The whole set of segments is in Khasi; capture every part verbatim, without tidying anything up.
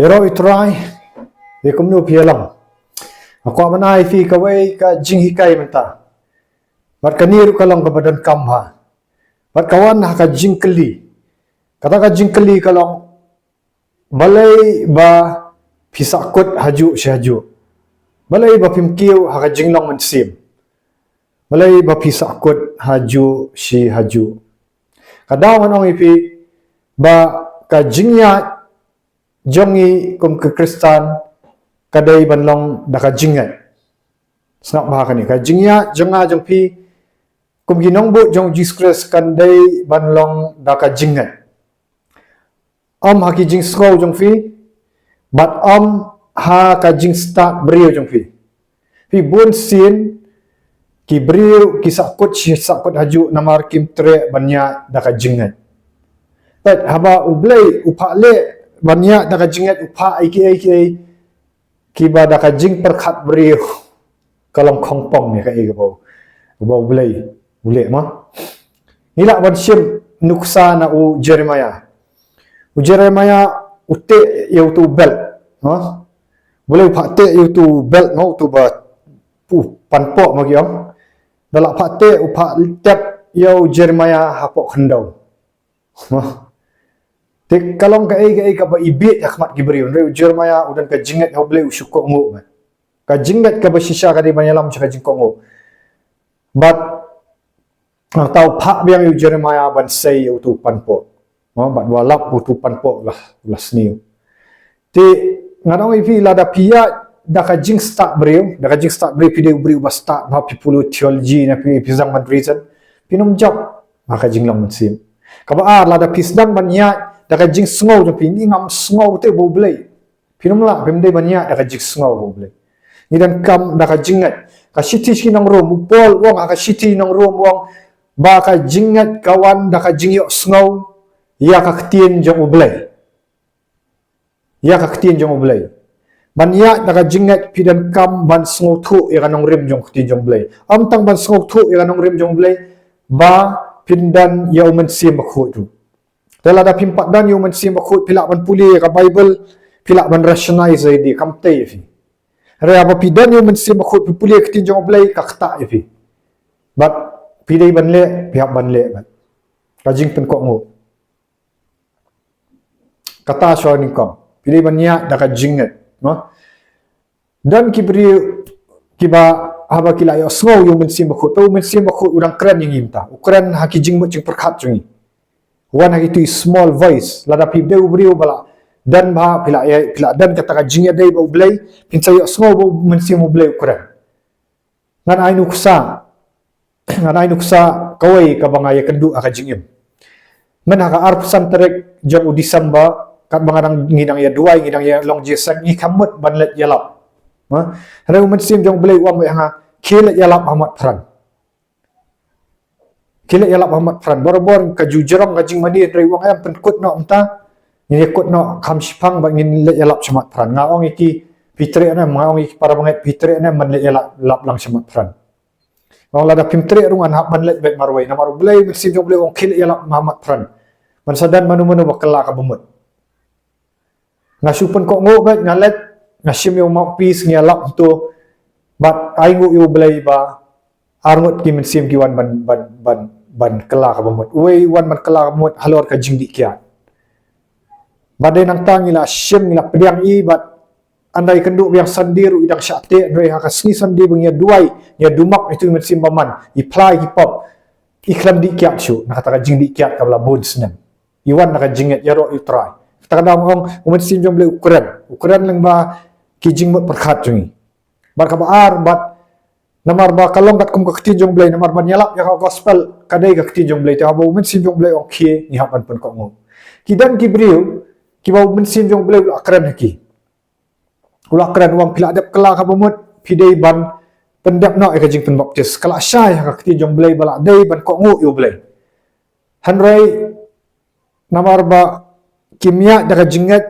Ïaroh ïa u Trai, ïa kumno phi ïalam. Nga kwah ban ai phi kawei ka jinghikai mynta. Bad kane ruh ka long kaba donkam bha. Bad ka wan ha ka jingkylli. Kata ka jingkylli ka long, balei ba phi sahkut hajuh shi hajuh? Balei ba phim kiew ha ka jinglong mynsiem? Balei ba phi sahkut hajuh shi hajuh? Ka daw ngan ong ïa phi ba ka jingïaid jong ngi kum ki Khristan ka dei ban long da ka jingngeit. Sngap bha kane, ka jingïaid jong nga jong phi kum ki nongbud jong u Jisu Khrist kan dei ban long da ka jingngeit. Ym ha ki jingsngew jong phi, bad ym ha ka jingstad briew jong phi. Phi bun sien ki briew ki sahkut shi sahkut hajuh namar kim treh ban ïaid da ka jingngeit. Peit haba U Blei u phah leh ban ïaid da ka jingngeit, u phah ïa kiei kiei kiba da ka jingpyrkhat briew ka long khongpong ïa kaei kaba, kaba U Blei u leh ma. Ngi lah ban shim nuksa na u Jeremiah. U Jeremiah u teh ïa utu u belt, ha? U Blei u phah teh ïa utu u belt ma, utu ba u panpoh ma ki ong. Da lah phah teh, u phah tep ïa u Jeremiah hapoh khyndew. Te ka long kaei kaei kaba i bieit ha khmat ki briew. Hynrei u Jeremiah u don ka jingngeit ha U Blei, u shu kohnguh. Ka jingngeit kaba shisha ka dei ban ïalam sha ka jingkohnguh. Bad nangta u phah biang ïa u Jeremiah ban sei ïa utu u panpoh. Mo, bad u la lap utu u panpoh, u la, u la sniew. Te ngan ong ïa phi, lada phi ïaid da ka jingstad briew, da ka jingstad briew, phi dei u briew uba stad bha, phi pule theology ne phi, phi sdang ban reason, phin ym jop ha ka jinglong mynsiem. Kaba ar, lada phi sdang ban ïaid da ka jingsngew jong phi, ngi ngam sngew te ba U Blei. Phin ym lah, phim dei ban ïaid da ka jingsngew ba U Blei. Ngi donkam da ka jingngeit. Ka shithi sha ki nong Rom, u Paul u ong ha ka shithi nong Rom u ong ba ka jingngeit ka wan da ka jingïohsngew ïa ka ktien jong U Blei. Ïa ka ktien jong U Blei. Ban ïaid da ka jingngeit phi donkam ban sngewthuh ïa ka nongrim jong ka ktien jong U Blei. Ym tang ban sngewthuh ïa ka nongrim jong U Blei, ba phin don ïa U Mynsiem Bakhuid ruh. Te lada phim pat don ïa U Mynsiem Bakhuid, phi lah ban pule ïa ka Baibl, phi lah ban rationalize ïa lade, kam tei ïa phi. Hynrei haba phi don ïa U Mynsiem Bakhuid, phi pule ïa ka ktien jong U Blei, ka ktah ïa phi. Bad phi dei ban leh, phi hap ban leh bad. Ka jingpynkohnguh. Kata shuwa nyngkong. Phi dei ban ïaid da ka jingngeit, no? Don ki briew kiba haba ki la ïohsngew ïa U Mynsiem Bakhuid, te U Mynsiem Bakhuid u dang kren ïa ngi mynta. U kren ha ki jingmut jingpyrkhat jong ngi. Wan ha kitu i small voice. Lada phi dei u briew ba la don bha, phi la, phi la don kata ka jingïadei bad U Blei, phin sa ïohsngew ba U Mynsiem U Blei u kren. Ngan ai nuksa, ngan ai nuksa kawei kaba nga ïakynduh ha ka jingim. Mynta ha ka arphew san tarik jong u December, katba nga dang, ngi dang ïa duwai, ngi dang ïa long jingïaseng, ngi kham mut ban leit ïalap. Ha? Hynrei U Mynsiem jong U Blei u ong ïa nga, khie leit ïalap ha Motphran. Khie leit ïalap ha Motphran. Barabor ka ju jrong ka jingmane, hynrei u ong em, pynkut noh mynta. Ngin ïakut noh kham shipang bad ngin leit ïalap sha Motphran. Nga ong ïa ki, phi treh ne em, nga ong ïa ki para bangeit, phi treh ne em ban leit ïalap, lap lang sha Motphran. Nga ong lada phim treh ruh ngan hap ban leit beit marwei. Namar U Blei, U Mynsiem jong U Blei u ong khie leit ïalap ha Motphran. Ban sa don mano mano ba kylla ka bamut. Nga shu pynkohnguh beit, nga leit, nga shim ïa u mouthpiece, ngi ïalap hangto. Bad ai nguh ïa U Blei ba ar ngut ki mynsiem ki wan ban, ban, ban, ban kylla ka bamut. Uwei u wan ban kylla ka bamut halor ka jingdih kiad. Bad dei nangta ngi la shim, ngi la pdiang i, bad ynda i kynduh biang Sunday ruh i dang shah teh, hynrei ha ka sngi Sunday ba ngi ïa duwai, ngi ïa dumok ïa itu i mynsiem bymman, i phla ïa ki pop, i khlem dih kiad shuh, na kata ka jingdih kiad kaba la bun snem. I wan na ka jingngeit, ïaroh ïa u Trai. Kata ka daw nga ong, U Mynsiem jong U Blei u kren. U kren lyngba ki jingmut pyrkhat jong ngi. Bad kaba ar, bad namar ba ka long katkum ka ktien jong U Blei, namar ban ïalap ïa ka gospel ka dei ka ktien jong U Blei, te haba U Mynsiem jong U Blei u ong khie, ngi hap ban pynkohnguh. Ki don ki briew kiba U Mynsiem jong U Blei u la kren ha ki. U la kren, u ong phi la dep kylla ka bamut, phi dei ban pyndep noh ïa ka jingpynbaptis. Ka la shai ha ka ktien jong U Blei ba la dei ban kohnguh ïa U Blei. Hynrei namar ba kim ïaid da ka jingngeit,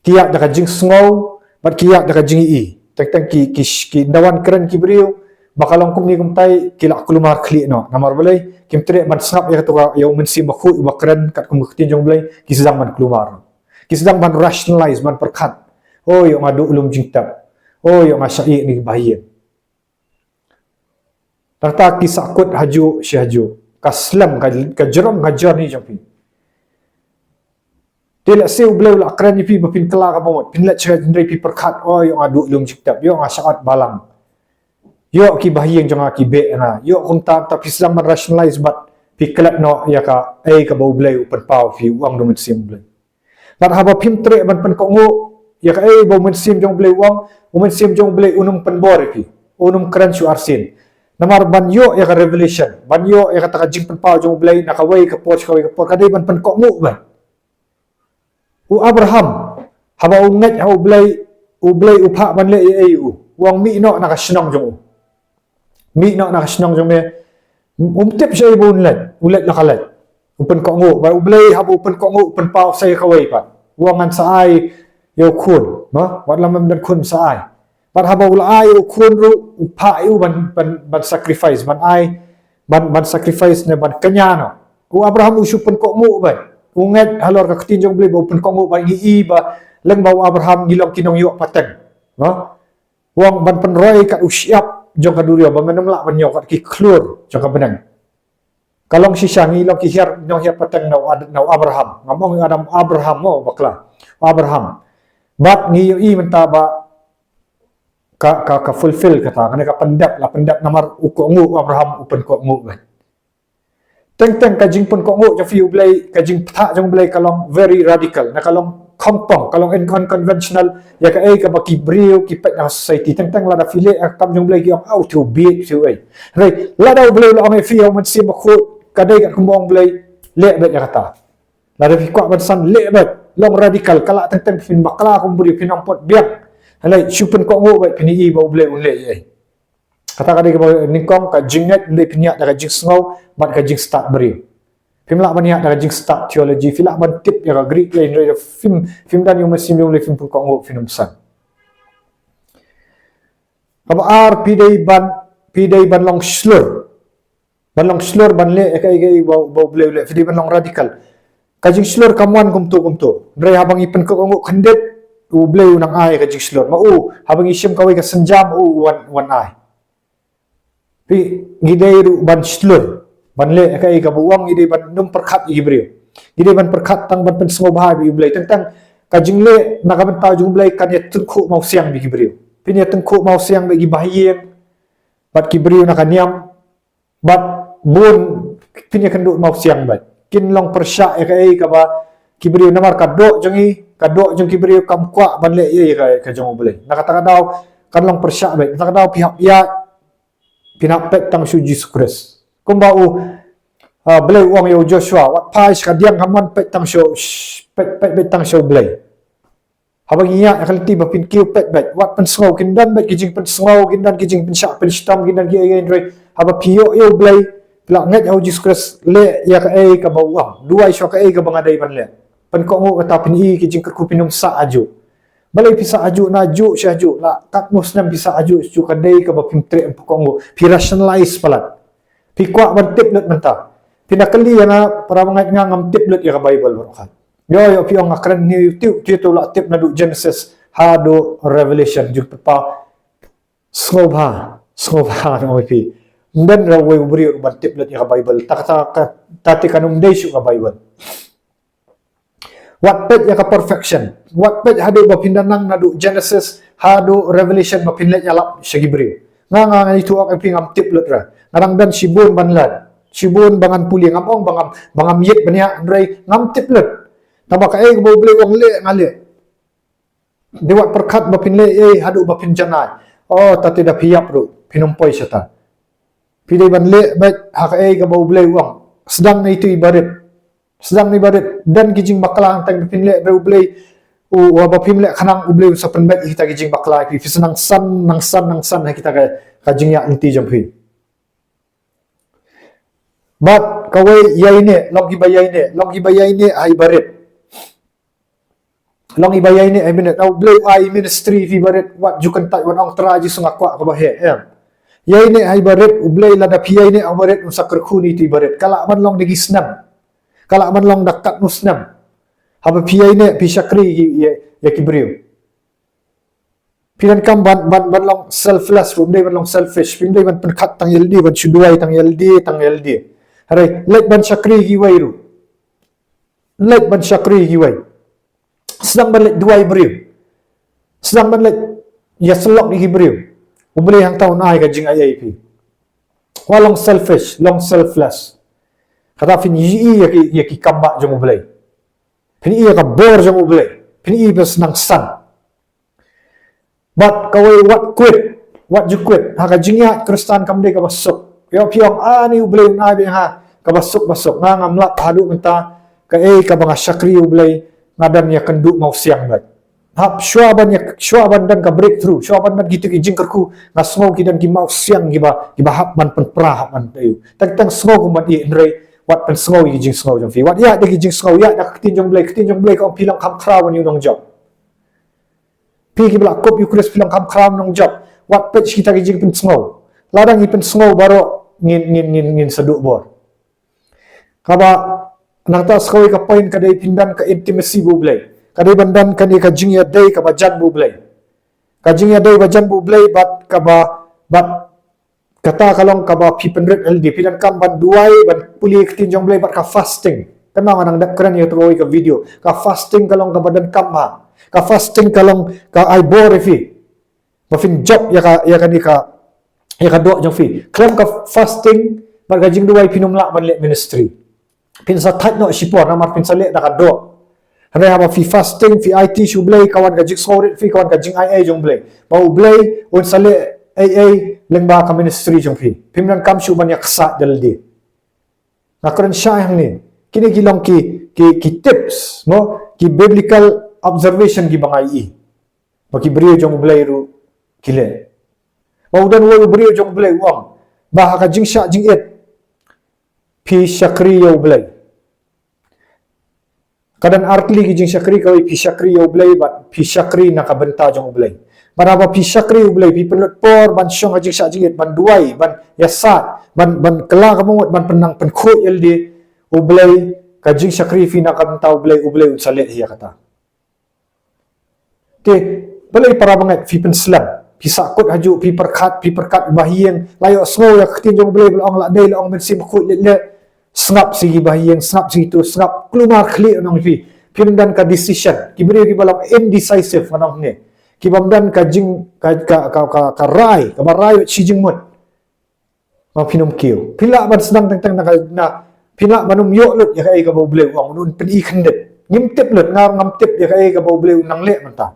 ki ïaid da ka jingsngew, bad ki ïaid da ka jingïohi. Teng teng ki, ki, ki ynda wan kren ki briew ba ka long kumne kumtai, ki la kulmar khlieh noh. Namar balei? Kim treh ban sngap ïa kato ka, ïa U Mynsiem Bakhuid uba kren katkum ka ktien jong U Blei, ki sdang ban kulmar. Ki sdang ban rationalize, ban pyrkhat. Oh, ïoh nga duh lum jingtep. Oh, ïoh nga shah ïeh na ki bahaïing. Tang ta ki sahkut hajuh shi hajuh. Ka slem, ka, ka jrong, ka journey jong phi. Te lehse U Blei u la kren ïa phi ba phin kylla kaba mut. Phin leit sha ka jingdei phi pyrkhat, oh, ïoh nga duh lum jingtep, ïoh nga shah ot balang. Ïoh ki bahaïing jong nga ki beh nga. Ïoh kumta, ta phi sdang ban rationalize bad phi klet noh ïa kaei kaba U Blei u pynpaw phi, u ong da U Mynsiem U Blei. Bad haba phim treh ban pynkohnguh ïa kaei ba U Mynsiem jong U Blei u ong, U Mynsiem jong U Blei un ym pynbor ïa phi. Un ym kren shuh arsien. Namar ban ïoh ïa ka revelation, ban ïoh ïa kata ka jingpynpaw jong U Blei na kawei ka por sha kawei ka por, ka dei ban pynkohnguh bad. U Abraham, haba u ngeit ha U Blei, U Blei u phah ban leh ei ei u. U ong mih noh na ka shnong jong u. Mih noh na ka shnong jong me. Um tip shaei ba un leit, u leit la ka leit. U pynkohnguh, bad U Blei haba u pynkohnguh, u pynpaw sa ïa kawei pat. U ong ngan sa ai ïa u khun, ma? Wat la mem don khun sa ai. Bad haba u la ai ïa u khun ruh, u phah ïa u ban, ban, ban sacrifice, ban ai, ban, ban sacrifice ne ban kñia noh. U Abraham u shu pynkohnguh bad. U ngeit halor ka ktien jong U Blei ba u pynkohnguh bad ngi i ba leng ba u Abraham ngi long ki nongïoh pateng. Ma? U ong ban pynroi kat u shyiap jong ka duriaw ba men ym lah ban ñiew kat ki khlur jong ka bneng. Ka long shisha ngi long ki hiar, nonghiar pateng na u Ad-, na u Abraham. Ngam ong ïa u Adam, Abraham mo bakla. Abraham. Bad ngi ïohi mynta ba ka, ka, ka fulfill kata, kane ka pyndep, la pyndep namar u kohnguh u Abraham, u pynkohnguh bad. Teng teng ka jingpynkohnguh jong phi ïa U Blei, ka jingpynthah jong U Blei ka long very radical, ne ka long khongpong, ka long un-, unconventional, ïa kaei kaba ki briew ki peit na society. Teng teng lada phi leh ïa ka kam jong U Blei ki ong, aw, to bit to ei. Hynrei lada U Blei u la ong ïa phi ha U Mynsiem Bakhuid, ka dei kat kumba ong U Blei, leh beit ïa kata. Lada phi kwah ban san, leh beit, long radical, ka lah teng teng phin bakla kum u briew, phin ym pat biang. Hynrei shu pynkohnguh beit, phin ïohi ba U Blei un leh ei ei. Kata ka dei kaba nyngkong, ka jingngeit, ym dei phin ïaid da ka jingsngew bad ka jingstad briew. Phim lah ban ïaid da ka jingstad theology, phi lah ban tip ïa ka Greek lei, hynrei phim, phim don ïa U Mynsiem jong U Blei, phim pynkohnguh, phin ym san. Kaba ar, phi dei ban, phi dei ban long shlur. Ban long shlur, ban leh ïa kaei kaei ba, ba U Blei u leh, phi dei ban long radical. Ka jingshlur kam wan kumto kumto. Hynrei haba ngi pynkohnguh khyndiat, U Blei u nang ai ka jingshlur. Ma u, haba ngi shim kawei ka sienjam, u wan, wan ai. Phi, ngi dei ruh ban shlur, ban leh ïa kaei kaba u ong, ngi dei ban ym pyrkhat ïa ki briew. Ngi dei ban pyrkhat tang ban pynsngewbha ïa U Blei. Teng teng ka jingleh na ka bynta jong U Blei kan ïa tyngkhuh mawsiang bad ki briew. Phin ïa tyngkhuh mawsiang bad ki bahaïing bad ki briew na ka niam. Bad bun phin ïa kynduh mawsiang bad kin long pyrshah ïa kaei kaba ki briew, namar ka doh jong ngi, ka doh jong ki briew kam kwah ban leh ïa ka, ka jong U Blei. Na kata ka daw kan long pyrshah bad, na kata ka daw phi hap ïa, phin hap peit tang sha U Jisu Khrist. Kumba u, ah, Blei u ong ïa u Joshua, wat phai sha kadiang kamon, peit tang sha, peit, peit, peit tang sha U Blei. Haba ngi ïaid ha ka lynti ba phin kiew, peit beit, wat pynsngew, kin don beit ki jingpynsngew, kin don ki jingpynshah pynshitom, kin don kiei kiei, hynrei haba phi ïoh ïa U Blei, phi la ngeit ha U Jisu Khrist, leh ïa kaei kaba u ong, duwai shuwa kaei kaba nga dei ban leh. Pynkohnguh, kata phin i ki jingkyrkhu, phin ym sah ajuh. Balei phi sah ajuh, na ajuh shi ajuh, la katno snem phi sah ajuh shi ajuh, ka dei kaba phim treh pynkohnguh, phi rationalize palat. Phi kwah ban tip lut mynta. Phi na kylli ïa nga, para bangeit, nga ngam tip lut ïa ka Baibl baroh khat. Ïoh, ïoh, phi ong nga kren na YouTube, tu tu la tip naduh Genesis haduh Revelation, jingpynpaw. Sngewbha, sngewbha, nga ong ïa phi. Ym don ruh uwei u briew ruh ban tip lut ïa ka Baibl. Ta, ta, ta, ta te kan ym dei shuh ka Baibl. Wat peit ïa ka perfection. Wat peit haduh ba phin da nang naduh Genesis haduh Revelation ba phin leit ïalap sha ki briew. Nga, nga, nga ïathuh ïa phi, ngam tip lut ruh. Nga dang don shibun ban leh, shibun ba ngan pule, ngam ong ba ngam, ba ngam ïeit bniah, hynrei ngam tip lut. Tangba kaei kaba U Blei u ong leh, nga leh. Dei wat pyrkhat ba phin leh ei ei haduh ba phin janai. Oh, ta te da phi ïap ruh, phin ym poi shata. Phi dei ban leh beit ha kaei kaba U Blei u ong. Sdang na itu iba rit. Sdang na iba rit. Don ki jingbakla hangta ba phin leh, hynrei U Blei u, haba phim leh khnang, U Blei un sa pynbeit ïa kita ki jingbakla ïa phi. Phi sa nang san, nang san, nang san ha kita ka, ka jingïaid lynti jong phi. Bad kawei, ïaineh, long kiba ïaineh, long kiba ïaineh ha iba rit. Long iba ïaineh ha iba rit. U Blei u ai ministry ïa phi ba rit, wat ju kyntait, wat ong, Trai Jisu, nga kwah kaba heh, em. Ïaineh ha iba rit, U Blei, lada phi ïaineh ha iba rit, un sa kyrkhu ïa itu iba rit. Ka lah ban long da ki snem. Ka lah ban long da katno snem. Haba phi ïaineh, phi shakri ïa, ïa, ïa ki briew, phi donkam ban, ban, ban long selfless, phim dei ban long selfish, phim dei ban pynkhat tang ïa lade, ban shu duwai tang ïa lade, tang ïa lade. Hynrei leit ban shakri ïa kiwei ruh. Leit ban shakri ïa kiwei. Sdang ban leit duwai briew. Sdang ban leit ïasyllok ïa ki briew. U Blei hangta un ai ka jingaiei ïa phi. Wat long selfish, long selfless. Kata phin ïohi ïa ki, ïa ki kam ba jong U Blei. Phin ïohi ïa ka bor jong U Blei. Phin ïohi ba sdang san. Bad kawei, wat kwit, wat ju kwit. Ha ka jingïaid Khristan kam dei kaba suk. Ïoh phi ong, ah, ni U Blei un ai biang ha kaba suk, ba suk. Nga ngam lap haduh mynta, kaei kaba nga shakri U Blei, nga dang ïakynduh mawsiang bad. Hap shuwa ban ïa, shuwa ban don ka breakthrough, shuwa ban don kita ki jingkyrkhu, nga sngew ki don ki mawsiang kiba, kiba hap ban pynpra, hap ban ïoh. Tang tang sngew kum ban ïeh, hynrei wat pynsngew ïa ki jingsngew jong phi. Wat ïaid da ki jingsngew, ïaid da ka ktien jong U Blei, ka ktien jong U Blei ka ong phi long kham khraw ban ïoh nongjop. Phi kiba la kup ïa U Khrist phi long kham khraw nongjop. Wat peit kita ki jingpynsngew. Lada ngi pynsngew baroh ngin, ngin, ngin, ngin sa duh bor. Kaba nangta sa kawei ka point ka dei phin don ka intimacy bad U Blei. Ka dei ban don kane ka jingïadei kaba jan bad U Blei. Ka jingïadei ba jan bad U Blei bad kaba, bad kata ka long kaba phi pynrit ïa lade, phi donkam ban duwai, ban pule ïa ka ktien jong U Blei bad ka fasting. Kynmaw nga dang dep kren ïa kawei ka video. Ka fasting ka long kaba donkam bha. Ka fasting ka long ka ai bor ïa phi. Ba phin jop ïa ka, ïa kane ka, ïa ka doh jong phi. Khlem ka fasting bad ka jingduwai phin ym lah ban leh ministry. Phin sa thait noh shipor namar phin sa leh da ka doh. Hynrei haba phi fasting, phi aiti sha U Blei, ka wan ka jingsngewrit phi, ka wan ka jingaiei jong U Blei. Ba U Blei un sa leh ei ei lyngba ka ministry jong phi. Phim donkam shuh ban ïaksaid da lade. Nga kren shai hangne. Kine ki long ki, ki, ki tips, mo, ki biblical observation kiba nga ïohi. Ba ki briew jong U Blei ruh ki leh. Ba u don uwei u briew jong U Blei u ong ba ha ka jingshah jingit phi shakri ïa U Blei. Ka don artylli ki jingshakri, kawei phi shakri ïa U Blei bad phi shakri na ka bynta jong U Blei. Bad haba phi shakri ïa U Blei phi pynlut por ban shong ha jingshah jingit, ban duwai, ban ïasaid, ban, ban kylla ka bamut, ban pynnang pynkhuid ïa lade, U Blei, ka jingshakri phi na ka bynta U Blei, U Blei un sa leh ïa kata. Te balei para bangeit phi pynslem, phi sahkut hajuh, phi pyrkhat, phi pyrkhat ba ha ïing, la ïohsngew ïa ka ktien jong U Blei ba la ong la dei, la ong Mynsiem Bakhuid leh leh, sngap sha ki ba ha ïing, sngap sha kito, sngap, kulmar khlieh ngan ong ïa phi. Phim don ka decision, ki briew kiba long indecisive ngan ong hangne. Kiba ym don ka jing, ka, ka, ka, ka, ka rai, kaba rai bad shi jingmut. Ba phin ym kiew. Phin lah ban sdang teng teng na ka, na, phin lah ban ym ïoh lut ïa kaei kaba U Blei u ong, un pyn-i khyndiat. Ngim tip lut, nga ruh ngam tip ïa kaei kaba U Blei un nang leh mynta.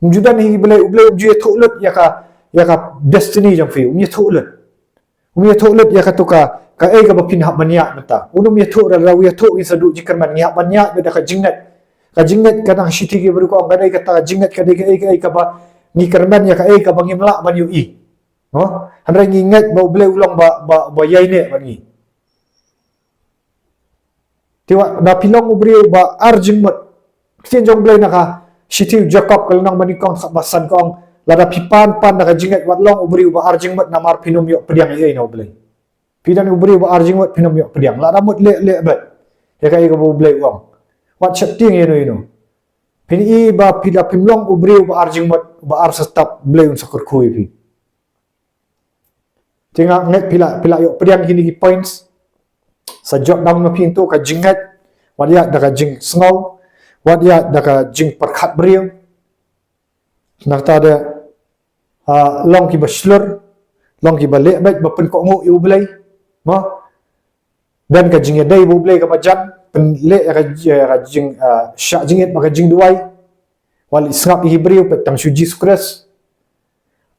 Um ju don hi U Blei, U Blei um ju ïathuh lut ïa ka, ïa ka destiny jong phi, um ïathuh lut. Um ïathuh lut ïa kato ka, kaei kaba phin hap ban ïaid mynta. Un ym ïathuh, lada u ïathuh ngin sa duh jingkyrmen, ngi hap ban ïaid bad da ka jingngeit. Ka jingngeit ka dang shithi ki briew ka ong ka dei kata ka jingngeit, ka dei kaei kaei kaba ngi kyrmen ïa kaei kaba ngim lah ban ïohi. Mo? Hynrei ngi ngeit ba U Blei u long ba, ba, ba ïaineh bad ngi. Te wat da phi long u briew ba ar jingmut. Ktien jong U Blei na ka shithi u Jakob ka lynnong ba nyngkong dkhot ba san ka ong, lada phi pan pan da ka jingngeit wat long u briew ba ar jingmut namar phin ym ïoh pdiang ei ei na U Blei. Phi don u briew ba ar jingmut phin ym ïoh pdiang. Lada mut leh leh bad ïa kaei kaba U Blei u ong. Wat sheptieng ïano ïano. Phin i ba phi, da phim long u briew ba ar jingmut, ba ar step, U Blei un sa kyrkhu ïa phi. Te nga ngeit phi la, phi la ïoh pdiang kine ki points. Sa jot down ma phi, to ka jingngeit, wat ïaid da ka jingsngew, wat ïaid da ka jingpyrkhat briew. Nangta de, ah, long kiba shlur, long kiba leh beit ba pynkohnguh ïa U Blei. Mo? Don ka jingïadei bad U Blei kaba jan, pynleh ïa ka, ïa ka jing, ah, shah jingit bad ka jingduwai. Wat leit sngap ïa ki briew, peit tang sha U Jisu Khrist.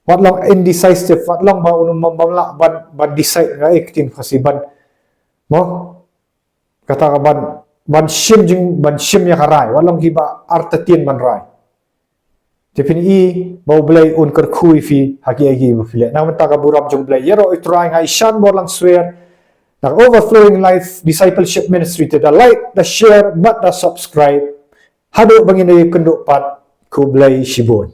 Wat long indecisive, wat long ba un ym, bym lah ban, ban decide, nga ai ktien Khasi ban. Mo? Kata ka ban, ban shim jing, ban shim ïa ka rai. Wat long kiba artatien ban rai. Te phin i ba U Blei un kyrkhu ïa phi ha kiei kiei ba phi leh. Na ka bynta ka burom jong U Blei. Ïaroh ïa U Trai, nga Ishan Borlang Swer. Na ka Overflowing Life Discipleship Ministry te, da like, da share, bad da subscribe. Haduh ba ngin ïakynduh pat, khublei shibun.